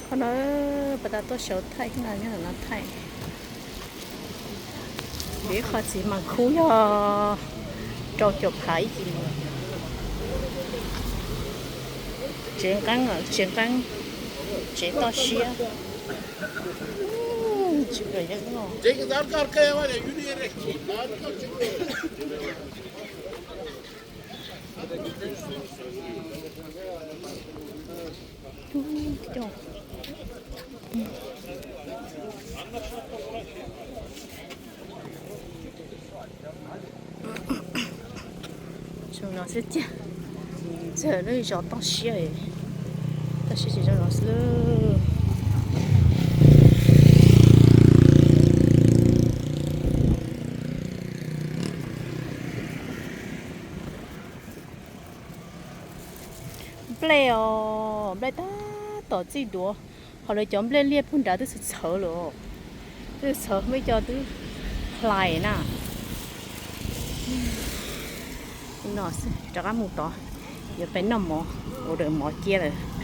Qhov no pas tas tuaj sawv thaij no, nyob ntawm no thaij. Ib qho txiv mas khub yog rau caum phav ib kis mus. Tsev nqeeb, tsev nqeeb, tsev toj siab. Tsis pom yeeb os. Zoo no xwb tiag, txawm lub zos toj siab, toj siab ces zoo no xwb. Nplej os, nplej tab tom txij duav, ho lawv cov nplej liaj puag nrad twb txhawv txhawv lawm, twb txhawv, muaj ib co twb hlais na. No xwb, rov qab mus tod, yuav pais noj mov, ua daws mov ciab lawm.